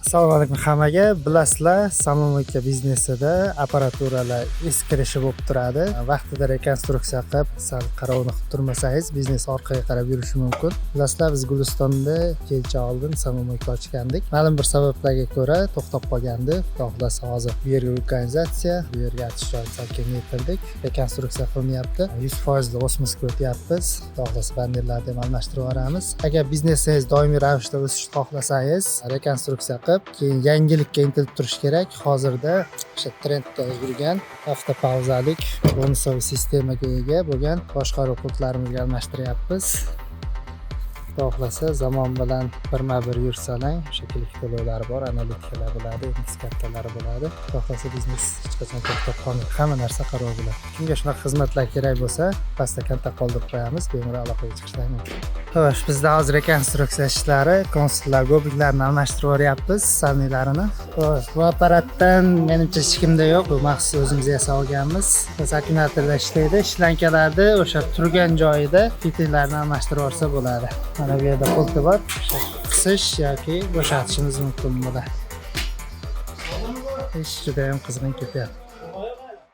Assalomu alaykum hammaga. Bilasizlar, самомойка biznesida apparaturalar eskirishi bo'lib turadi. Vaqtida rekonstruksiya qilib, sal qarovini qilib turmasangiz, biznes orqaga qarab yurishi mumkin. Bilasizlar, biz Gulistonda 2 yilcha oldin самомойка ochgandik. Ma'lum bir sabablarga ko'ra to'xtab qolgandi. Xudo xohlasa, hozir bu yerga vulkanizatsiya, bu yerga atish joyini sal kengaytirdik. Rekonstruksiya qilinyapti. 100 foizli osmosga o'tyapmiz. Xudo xohlasa, bannerlarni ham almashtirib yuboramiz. Agar biznesingiz doimiy ravishda o'sishni xohlasangiz, rekonstruksiya qilib, keyin yangilikka intilib turish kerak. Hozirda o'sha trendda yurgan avtopauzalik бонусовый sistemaga ega bo'lgan boshqaruv pultlarimizga almashtiryapmiz. Xudo xohlasa, zamon bilan birma bir yursalang, o'sha klik to'lovlari bor, analitikalar bo'ladi, index kartalari bo'ladi. Xudo xohlasa, biznes hech qachon to'xtab qolmaydi, hamma narsa qaror bo'ladi. Kimga shunaqa xizmatlar kerak bo'lsa, pastda kontakt qoldirib qo'yamiz, bemalol aloqaga chiqishlari mumkin. Xo'sh, bizda hozir rekonstruksiya ishlari, konsollar, gobiklarni almashtirib yuboryapmiz, salnilarini. Xo'sh, bu apparatdan menimcha hech kimda yo'q, bu maxsus o'zimiz yasab olganmiz. Biz akkumulyatorda ishlaydi, shlankalarni o'sha turgan joyida fitillarni almashtirib yuborsa bo'ladi. Mana bu yerda pulti bor, o'sha qisish yoki bo'shatishimiz mumkin bo'ladi. Ish juda ham qizg'in ketyapti.